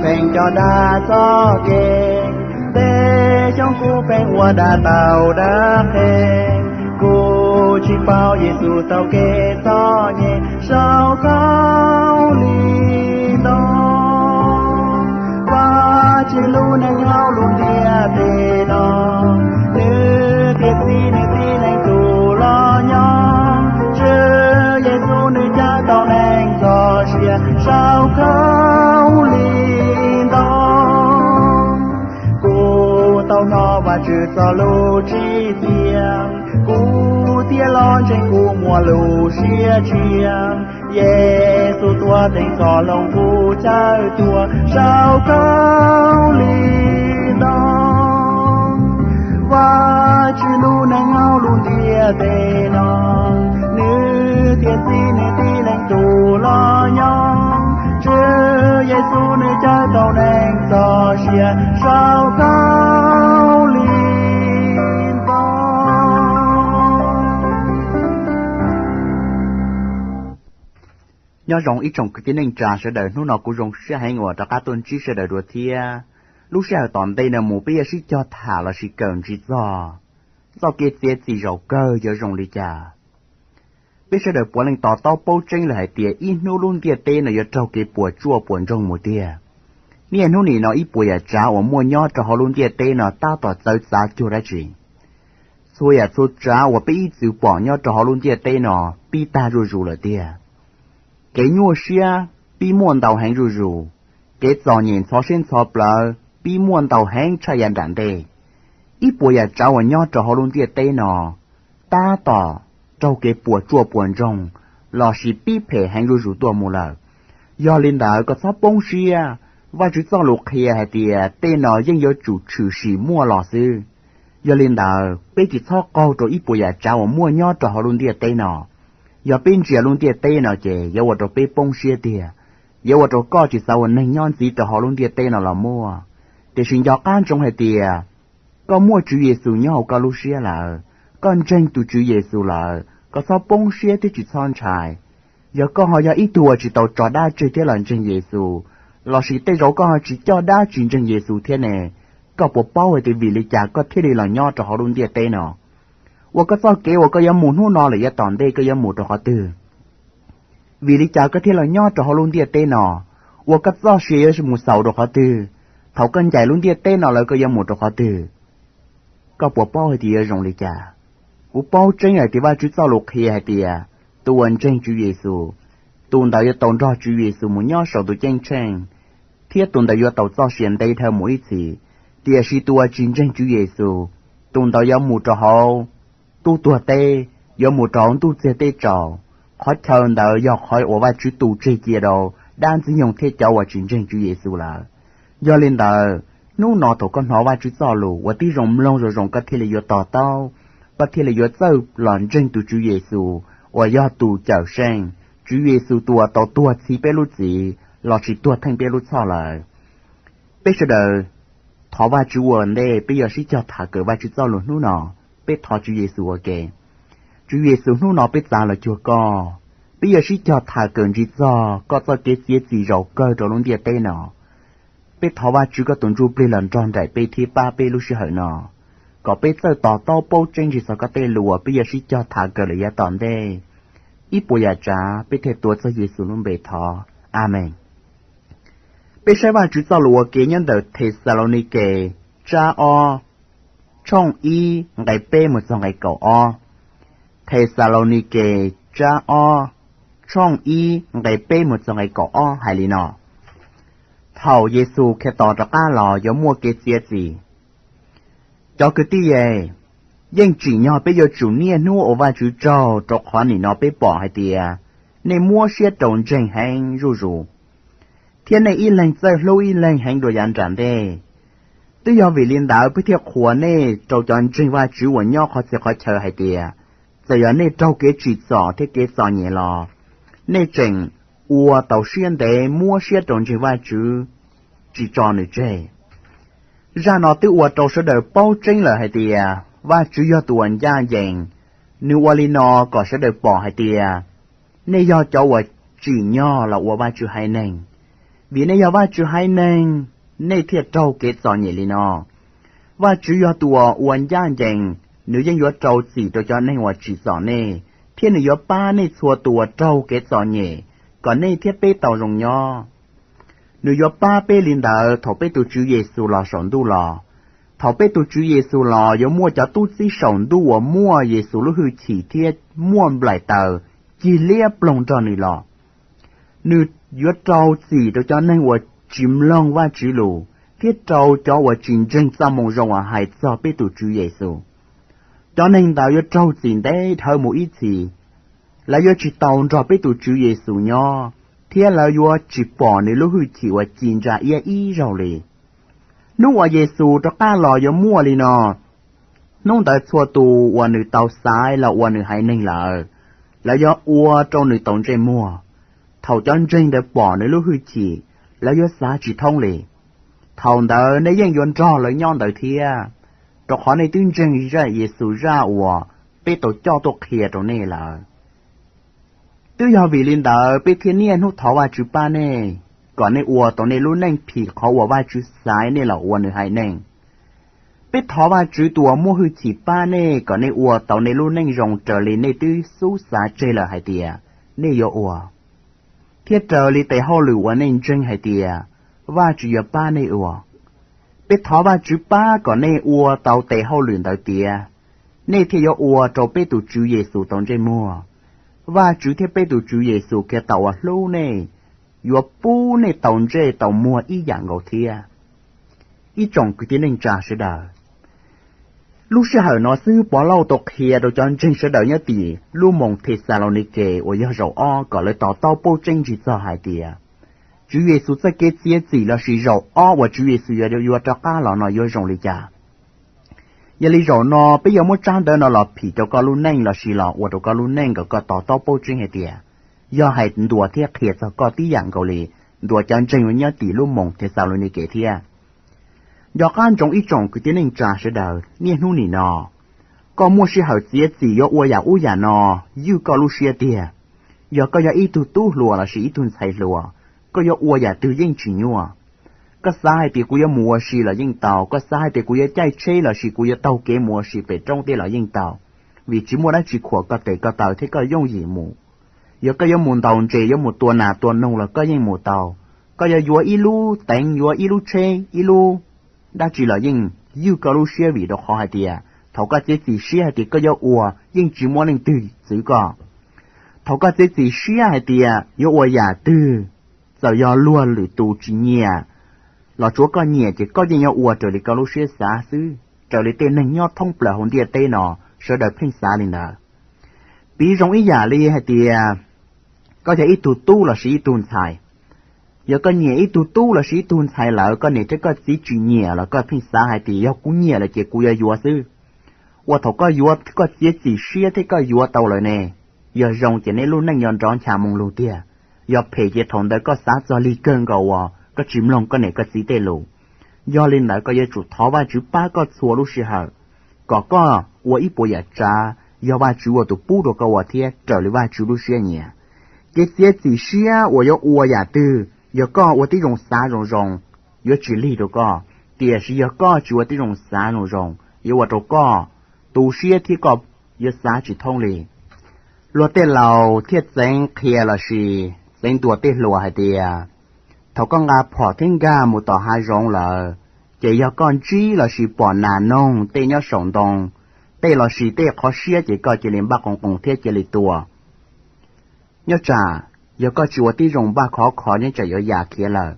Pheej coj dag txoj kev, tej xyoo kuv pheej ua dag tau dag qhev, kuv tsis paub Yexus tau kev txom nyem saum khaub lig ntoo. Vajtswv lub neej hauv lub ntiaj teb no, nws tiam sis nws tib leeg tug los nyob. Tswv Yexus nws cawm tau neeg txoj sia saum khaub lig ntoo. Kuv tau hnov Vajtswv txoj lus tsim txiaj, kuv thiaj los ntseeg, kuv muaj lub siab tshiab. Yexus tuag teem txoj hlob kuv chaw tuag saum khaub lig ntoo. Vajtswv lub neej hauv lub ntiaj teb no, nws tiam sis nws tib leeg tug los nyob. Tswv Yexus nws cawm tau neeg txoj sia saum khaub lig ntoo. Nyob zoo ib tsoom kwv tij neej tsa sawv daws, hnub no kuv zoo siab heev uas rov qab tuaj ntsib sawv daws dua thiab. Lub sij hawm tom ntej no mus peb yuav sib cog tham lossis kawm ntsib txog txoj kev txiav txim zaum kawg yuav zoo li cas. Peb sawv daws puav leej to taub paub tseeb lawm hais tias ib hnub lub ntiaj teb no yuav raug kev puas tsuaj puas ntsoog mus tiag. Niaj hnub nim no ib puas yam tsav uas muaj nyob rau hauv lub ntiaj teb no tab tom txawv txav cuag dab tsi. Txhua yam txhua tsav uas peb ib txwm pom nyob rau hauv lub ntiaj teb no pib tag zuj zus lawm tiag. Kev nyuaj siab pib muaj ntau heev zuj zus, kev txom nyem ntxhov siab ntxhov plawv pib muaj ntau heev tshaj yav nram ntej. Ib puas yam tsav uas nyob rau hauv lub ntiaj teb no tab tom raug kev puas tsuaj puas ntsoog lossis pib phem heev zuj zus tuaj mus lawm. Yog li ntawd koj txhob poob siab, Vajtswv txoj lus qhia hais tias tej no yeej yuav tsum tshwm sim muaj los xwb. Yog li ntawd peb tsis txhob qaug rau ib puas yam tsav uas muaj nyob rau hauv lub ntiaj teb no. Yog peb ntsia lub ntiaj teb no ces yuav ua rau peb poob siab tiag, yuav ua rau koj tsis xav ua neeg nyob ntxiv rau hauv lub ntiaj teb no los muaj. Tiam sis nco qab ntsoov hais tias koj muaj Tswv Yexus nyob hauv koj lub siab lawm, koj ntseeg tus Tswv Yexus lawm, koj txhob poob siab thiab tsis txhob ntshai. Yog koj ho yog ib tug uas tsis tau tso dab tseg thiab los ntseeg Yexus, lossis tej zaum koj ho tsis coj dab tsis ntseeg Yexus thiab ne, koj puas paub hais tias vim li cas koj thiaj li los nyob rau hauv lub ntiaj teb no? Ua koj txoj kev uas koj yuav mus hnub no lawm yav tom ntej koj yuav mus rau qhov twg? Vim li cas koj thiaj los nyob rau hauv lub ntiaj teb no? Ua koj txoj sia yuav mus xaus rau qhov twg? Thaum koj ncaim lub ntiaj teb no lawm koj yuav mus rau qhov twg? Koj puas paub hais tias yuav zoo li cas? Kuv paub tseeb hais tias Vajtswv txoj lus qhia hais tias tus uas ntseeg Tswv Yexus, tus ntawd yuav tau nrog Tswv Yexus mus nyob saum tus ceeb tsheej, thiab tus ntawd yuav tau txoj sia ntev dhawv mus ib txhis. Tiam sis tus uas tsis ntseeg Tswv Yexus, tus ntawd yuav mus rau hauv tub tuag teb, yuav mus rau hauv ntuj txiag teb tsaus, qhov chaw ntawd yog qhov uas Vajtswv tu tseg cia rau dab ntxwg nyoog thiab cov uas tsis ntseeg Tswv Yexus lawm. Yog li ntawd, hnub no thaum koj hnov Vajtswv txoj lus ua tib zoo mloog zoo zoo koj thiaj li yuav to taub, koj thiaj li yuav txawj los ntseeg tus Tswv Yexus uas yog tus Cawmseej, Tswv Yexus tus uas tau tuag txhiv peb lub txim lossis tuag theej peb lub txhoj lawm. Peb sawv daws thov Vajtswv ua ntej peb yuav sib cog tham kawm Vajtswv txoj lus hnub no. Peb thov Tswv Yexus ua ke. Tswv Yexus, hnub no peb txav los cuag koj, peb yuav sib cog tham kawm ntsib txog koj txoj kev txiav txim zaum kawg rau lub ntiaj teb no. Peb thov Vajtswv koj tus Ntsujplig los nrog nraim peb thiab pab peb lub sij hawm no, kom peb txawj to taub paub tseeb ntsig txog koj tej lus uas peb yuav sib cog tham kawm lawm yav tom ntej. Ib puas yam tsav peb thiaj tuav txog Yexus lub npe thov, Amees. Peb saib Vajtswv txoj lus ua ke nyob ntawm Thexalaunikes tsab ob, tshooj ib nqe peb mus txog nqe kaum ob. Thexalaunikes tsab ob, tshooj ib nqe peb mus txog nqe kaum ob hais li no: Thaum Yexus Khetos rov qab los yuav muaj kev txiav txim. Cov kwv tij, yeej tsim nyog peb yuav tsum niaj hnub ua Vajtswv tsaug rau qhov nim no peb pom hais tias nej muab siab rau ntseeg heev zuj zus, thiab nej ib leeg txawj hlub ib leeg heev dua yav nram ntej. Twb yog vim li ntawd peb thiaj qhuas nej rau cov ntseeg Vajtswv uas nyob qhov txhia qhov chaw hais tias, txawm yog nej raug kev tsim txom thiab kev txom nyem los, nej tseem ua tau siab ntev muab siab rau ntseeg Vajtswv, tsis tso nws tseg. Zaj no twb ua rau sawv daws paub tseeb lawm hais tias Vajtswv yog tus uas ncaj ncees, nws ua li no kom sawv daws pom hais tias nej yog cov uas tsim nyog los ua Vajtswv haiv neeg. Vim nej yog Vajtswv haiv neeg, nej thiaj raug kev txom nyem li no. Vajtswv yog tus uas ua ncaj ncees, nws yeej yuav rau txim rau cov neeg uas tsim txom nej, thiab nws yuav pab nej txhua tus uas raug kev txom nyem, kom nej thiab peb tau zoo nyob. Nws yuav pab peb li ntawd thaum peb tus Tswv Yexus los saum ntuj los. Thaum peb tus Tswv Yexus los yuav muaj cov tub txib saum ntuj uas muaj Yexus lub hwj chim thiab muaj nplaim taws cig liab ploog nrog nws los. Nws yuav rau txim rau cov neeg uas tsis mloog Vajtswv lus thiab rau cov uas tsis ntseeg txoj moo zoo uas hais txog peb tus Tswv Yexus. Cov neeg ntawd yuav raug txim ntev dhawv mus ib txhis. Lawv yuav tsis tau nrog peb tus Tswv Yexus nyob, thiab lawv yuav tsis pom nws lub hwj chim uas ci ntsa iab ib zaug li. Hnub uas Yexus rov qab los yuav muaj li no. Hnub ntawd txhua tus uas nws tau xaiv los ua nws haiv neeg lawm, lawv yuav ua rau nws tau ntsej muag. Thaum cov ntseeg ntawd pom nws lub hwj chim, lawv yuav xav tsis thoob li. Thaum ntawd nej yeej yuav nrog lawv nyob ntawd thiab, rau qhov nej twb ntseeg zaj Yexus zaj uas peb tau coj tuaj qhia rau nej lawm. Twb yog vim li ntawd peb thiaj niaj hnub thov Vajtswv pab nej, kom nej ua tau nej lub neej phim qhov uas Vajtswv xaiv nej los ua nws haiv neeg. Peb thov Vajtswv tus uas muaj hwj chim pab nej kom nej ua tau nej lub neej zoo raws li nej twb xub xav tseg lawm hais tias nej yuav ua, thiab raws li tes hauj lwm uas nej ntseeg hais tias Vajtswv yuav pab nej ua. Peb thov Vajtswv pab kom nej ua tau tes hauj lwm ntawd tiav, nej thiaj yuav ua rau peb tus Tswv Yexus tau ntsej muag. Vajtswv thiab peb tus Tswv Yexus Khetos uas hlub nej, yuav pub nej tau ntsej tau muag ib yam nkaus thiab. Ib tsoom kwv tij neej tsa sawv daws, lub sij hawm no xwb Povlauj tau qhia rau cov ntseeg sawv daws nyob tim lub moos Thexalaunikes uas yog zaum ob kom lawv to taub paub tseeb ntsig txog hais tias Tswv Yexus txoj kev txiav txim lossis zaum ob uas Tswv Yexus yuav rov qab los no yuav zoo li cas. Yog li zaum no peb yuav muab tsab ntawv no los phim rau koj lub neej lossis los ua rau koj lub neej kom koj to taub paub tseeb hais tias yog hais ntuas thiab qhia txog koj tib yam nkaus li ntuas cov ntseeg uas nyob tim lub moos Thexalaunikes thiab. Nco qab ntsoov ib tsoom kwv tij neej tsa sawv daws, niaj hnub nim no koj muaj sij hawm txiav txim yuav ua yam ub yam no, ywj koj lub siab tiag. Yog koj yog ib tug tub hluas lossis ib tug ntxhais hluas, koj yuav ua yam twg yeej tsis nyuaj. Koj xav hais tias kuv yuav mus ua si los yeej tau, koj xav hais tias kuv yuav caij tsheb lossis kuv yuav taug kev mus ua si pem roob tej los yeej tau, vim tsis muaj dab tsi khuam koj tes koj taw thiab koj yooj yim mus. Yog koj yuav mus ntaus ntses, yuav mus tua nas tua noog los koj yeej mus tau. Koj yuav yuav ib lub teev, yuav ib lub tsheb, ib lub dab tsi los yeej ywj koj lub siab, vim rau qhov hais tias thaum koj txiav txim siab hais tias koj yuav ua, yeej tsis muaj leej twg txwv koj. Thaum koj txiav txim siab hais tias yuav ua yam twg, txawm yog luag lwm tus tsis nyiam los tsuav koj nyiam ces koj yeej yuav ua raws li koj lub siab xav xwb, raws li tej neeg nyob thoob plaws hauv ntiaj teb no sawv daws pheej xav li ntawd. Piv zoo ib yam li hais tias koj yog ib tug tub lossis ib tug ntxhais. Yog koj nyiam ib tug tub lossis ib tug ntxhais lawm, koj niam thiab koj txiv tsis nyiam los koj pheej xav hais tias yog kuv nyiam lawm ces kuv yuav yuav xwb. Ua thaum koj yuav, koj txiav txim siab thiab koj yuav tau lawm ne, yog zoo ces nej lub neej yuav nrov ncha moo lug tiag. Yog phem ces thaum ntawd koj xav txog lig kawg nkaus uas koj tsis mloog koj niam koj txiv tej lus. Yog li ntawd koj yuav tsum thov Vajtswv pab koj txhua lub sij hawm, kom koj ua ib puas yam tsav yog Vajtswv ua tus pub rau koj ua thiab raws li Vajtswv lub siab nyiam. Kev txiav txim siab uas yuav ua yam twg, yog koj ua tib zoo xav zoo zoo, yuav tsis lig rau koj, tiam sis yog koj tsis ua tib zoo xav zoo zoo, yuav ua rau koj tu siab thiab koj yuav xav tsis thoob li. Luag tej laus thiaj txeev qhia lossis txeev ntuas tej hluas hais tias, thaum koj nqa phom thiab nkag mus tom hav zoov lawm, ces yog koj ntsib lossis pom nas noog tej nyob saum ntoo, tej lossis tej qhov siab ces koj cia li npaj qoos qoos thiab cia li tua. Nyob tsam yog koj tsis ua tib zoo npaj khov kho nyob tsam yuav yam khiav lawm.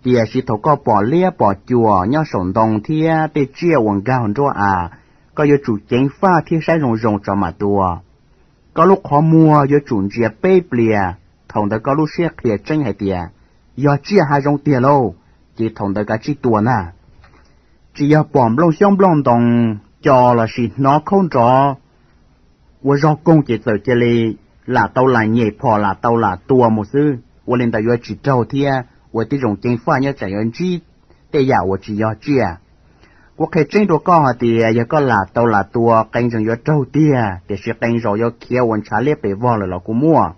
Tiam sis thaum koj pom liab pom cuam nyob saum ntoo thiab tej tsiaj uas nkag nruab av, koj yuav tsum ceev faj thiab saib zoo zoo tso mam tua. Koj lub qhov muag yuav tsum ntsia peb pliag, thaum ntawd koj lub siab qhia tseeb hais tias yog tsiaj hav zoov tiag lauj, ces thaum ntawd kav tsij tua ntag. Tsis yog pom nplooj xyoob nplooj ntoo co lossis hnov khaub nrov ua zog koog ces txawm cia li lam tau lam nyem phom lam tau lam tua mus xwb, ua li ntawd yuav tsis raug thiab ua tib zoo ceev faj nyob tsam yuav ntsib tej yam uas tsis yog tsiaj. Kuv qhia tseeb rau koj hais tias yog koj lam tau lam tua qee zaus yuav raug tiag, tiam sis qee zaus yuav khiav ua ntshav liab pes vog lawm los kuj muaj.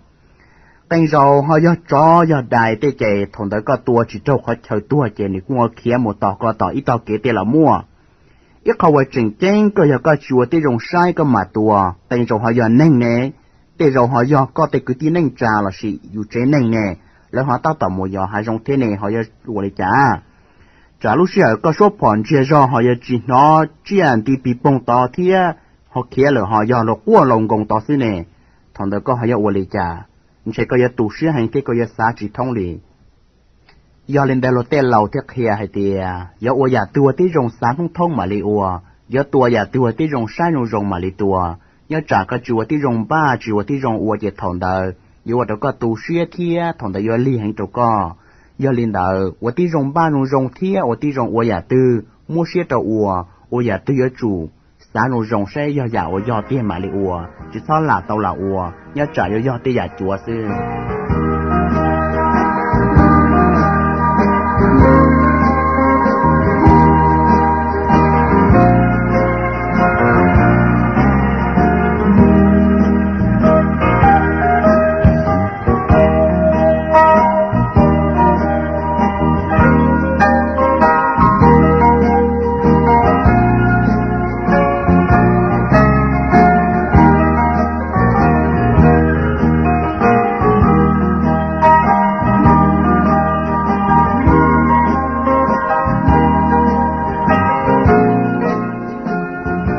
Qee zaus ho yog tsov yog dais tej ces thaum ntawd koj tua tsis raug qhov chaw tuag ces nws kuj ua khiav mus tos koj tom ib tog kev tej los muaj. Ib qho uas tseem ceeb koj yog koj tsis ua tib zoo saib koj mam tua, qee zaus ho yog neeg ne, tej zaus ho yog koj tej kwv tij neej tsa lossis yus tsev neeg ne, lawv ho tab tom mus yos hav zoov thiab ne ho yuav ua li cas? Tsam lub sij hawm koj suab phom ntsiag zog ho yuav tsis hnov tsiaj nti pig poog tod thiab ho khiav lawm ho yog luag quaj laus nkoos tod xwb ne, thaum ntawd koj ho yuav ua li cas? Ntshe koj yuav tu siab heev thiab koj yuav xav tsis thoob li. Yog li ntawd luag tej laus thiaj qhia hais tias yuav ua yam twg ua tib zoo xav thoob thoob mam li ua, yuav tua yam twg ua tib zoo saib zoo zoo mam li tua. Nyob tsam koj tsis ua tib zoo npaj tsis ua tib zoo ua ces thaum ntawd yuav ua rau koj tu siab thiab thaum ntawd yuav lig heev rau koj. Yog li ntawd ua tib zoo npaj zoo zoo thiab ua tib zoo ua yam twg muab siab rau ua, ua yam twg yuav tsum xav zoo zoo saib yog yam uas yog tiag mam li ua, tsis txhob lam tau lam ua nyob tsam yuav yog tej yam cuav xwb.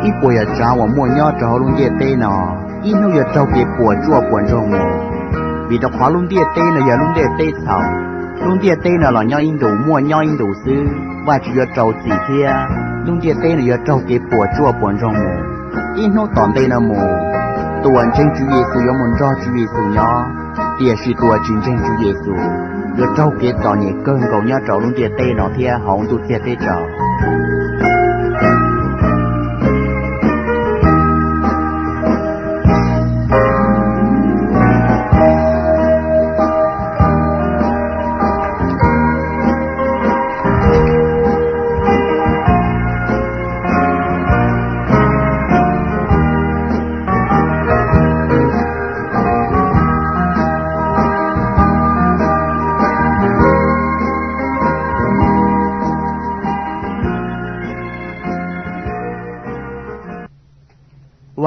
Ib puas yam tsav uas muaj nyob rau hauv lub ntiaj teb no, ib hnub yuav raug kev puas tsuaj puas ntsoog mus, vim rau qhov lub ntiaj teb no yog lub ntiaj teb txhaum. Lub ntiaj teb no los nyob ib ntus muaj nyob ib ntus xwb, Vajtswv yuav rau txim thiab lub ntiaj teb no yuav raug kev puas tsuaj puas ntsoog mus. Ib hnub tom ntej no mus, tus uas ntseeg Tswv Yexus yuav mus nrog Tswv Yexus nyob, tiam sis tus uas tsis ntseeg Tswv Yexus yuav raug kev txom nyem kawg nkaus nyob rau lub ntiaj teb no thiab hauv ntuj txiag teb tsaus.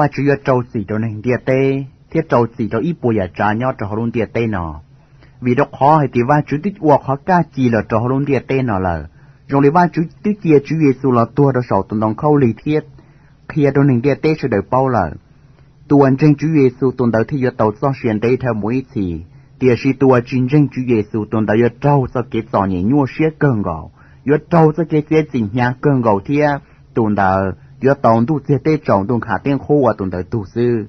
Vajtswv yuav rau txim rau neeg ntiaj teb thiab rau txim rau ib puas yam tsav nyob rau hauv lub ntiaj teb no, vim rau qhov hais tias Vajtswv twb ua qhov kaj ci los rau hauv lub ntiaj teb no lawm. Zoo li Vajtswv twb cia Tswv Yexus los tuag rau saum tus ntoo khaub lig thiab qhia rau neeg ntiaj teb sawv daws paub lawm. Tus uas ntseeg Tswv Yexus tus ntawd thiaj yuav tau txoj sia ntev dhawv mus ib txhis, tiam sis tus uas tsis ntseeg Tswv Yexus tus ntawd yuav raug txoj kev txom nyem nyuaj siab kawg nkaus, yuav raug txoj kev txiav txim hnyav kawg nkaus thiab tus ntawd yuav tau ntuj txiag teb tsaus ntuj nkhav teb qhub ua tus ntawd tug xwb.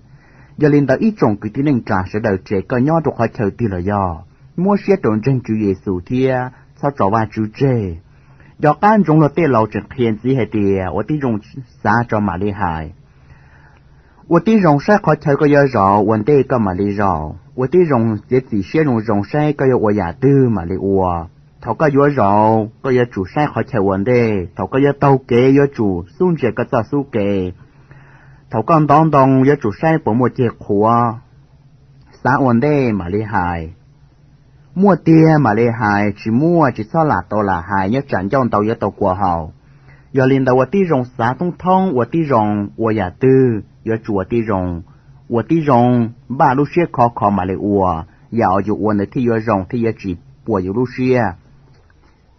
Yog li ntawd ib tsoom kwv tij neej tsa sawv daws, tseem koj nyob rau qhov chaw twg los yog, muab siab rau ntseeg Tswv Yexus thiab txhob tso Vajtswv tseg. Nco qab ntsoov luag tej laus tseem qhia ntxiv hais tias ua tib zoo xav tso mam li hais, ua tib zoo saib qhov chaw koj yuav zaum ua ntej koj mam li zaum, ua tib zoo txiav txim siab zoo zoo saib koj yuav ua yam twg mam li ua. Thaum koj yuav zaum koj yuav tsum saib qhov chaw ua ntej, thaum koj yuav taug kev yuav tsum xub ntsia koj txoj xub kev, thaum koj ntov ntoo yuav tsum saib puas muaj ceg qhuav. Xav ua ntej mam li hais, muaj tiag mam li hais, tsis muaj tsis txhob lam tau lam hais nyob tsam ncauj ntau yuav tau kua haus. Yog li ntawd ua tib zoo xav thoob thoob, ua tib zoo ua yam twg yuav tsum ua tib zoo, ua tib zoo npaj lub siab khov kho mam li ua, yam uas yus ua ntawd thiaj yuav zoo thiaj yuav tsis puas yus lub siab.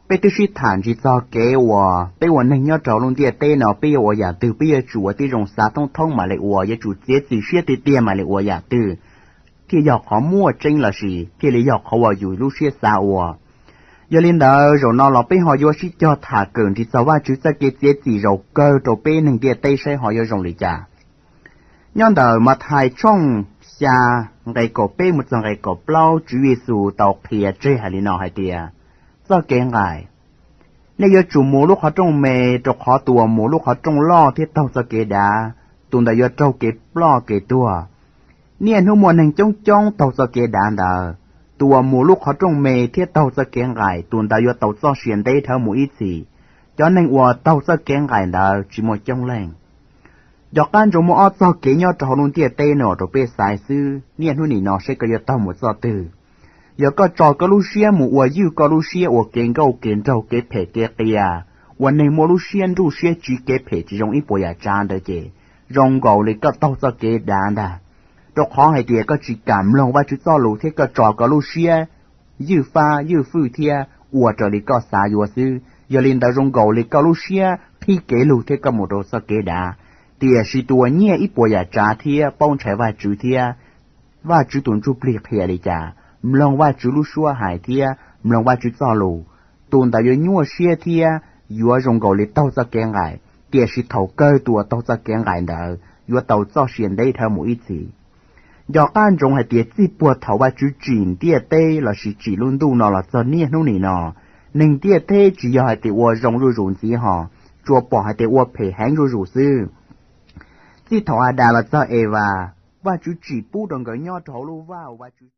Peb twb sib tham ntsis txog kev uas peb ua neeg nyob rau lub ntiaj teb no peb yuav ua yam twg peb yuav tsum ua tib zoo xav thoob thoob mam li ua, yuav tsum txiav txim siab tiag tiag mam li ua yam twg thiaj yog qhov muaj tseeb lossis thiaj li yog qhov uas yus lub siab xav ua. Yog li ntawd zaum no los peb ho yuav sib cog tham kawm ntsis txog Vajtswv txoj kev txiav txim zaum kawg rau peb neeg ntiaj teb saib ho yuav zoo li cas. Nyob ntawm Mathais tshooj xya nqe kaum peb mus txog nqe kaum plaub, Tswv Yexus tau qhia tseg hais li no hais tias, txoj kev nqaim, nej yuav tsum mus lub qhov rooj me, rau qhov tus uas mus lub qhov rooj loj thiab taug txoj kev dav, tus ntawd yuav raug kev ploj kev tuag. Niaj hnub muaj neeg coob coob taug txoj kev dav ntawd, tus uas mus lub qhov rooj me thiab taug txoj kev nqaim tus ntawd yuav tau txoj sia ntev dhawv mus ib txhis. Cov neeg uas taug txoj kev nqaim ntawd tsis muaj coob leej. Nco qab ntsoov muaj ob txoj kev nyob rau hauv lub ntiaj teb no rau peb xaiv xwb, niaj hnub nim no seb koj yuav taug mus txoj twg. Yog koj tso koj lub siab mus ua ywj koj lub siab ua kev nkauj kev nraug kev phem kev qias, ua neeg muaj lub siab nruj siab tsiv kev phem tsis zoo ib puas yam tsav ntawd ces zoo nkaus li koj taug txoj kev dav ntag. Rau qhov hais tias koj tsis kam mloog Vajtswv txoj lus thiab koj tso koj lub siab ywj fab ywj fwj thiab ua raws li koj xav yuav xwb. Yog li ntawd zoo nkaus li koj lub siab qhib kev lug thiab koj mus rau txoj kev dav. Tiam sis tus uas nyiaj ib puas yam tsav thiab paub ntshai Vajtswv thiab Vajtswv tus ntsuj plig qhia li cas, mloog Vajtswv lub suab hais thiab mloog Vajtswv txoj lus, tus ntawd yuav nyuaj siab thiab yuav zoo nkaus li taug txoj kev nqaim. Tiam sis thaum kawg tus uas taug txoj kev nqaim ntawd yuav tau txoj sia ntev dhawv mus ib txhis. Nco qab ntsoov hais tias txij puag thaum Vajtswv tsim ntiaj teb lossis tsim lub ntuj no los txog niaj hnub nim no, neeg ntiaj teb tsis yog hais tias ua zoo zuj zus ntxiv hos, tsuas pom hais tias ua phem heev zuj zus xwb. Txij thaum Adas los txog Evas, Vajtswv tsim pub rau nkawd nyob rau hauv lub vaj uas Vajtswv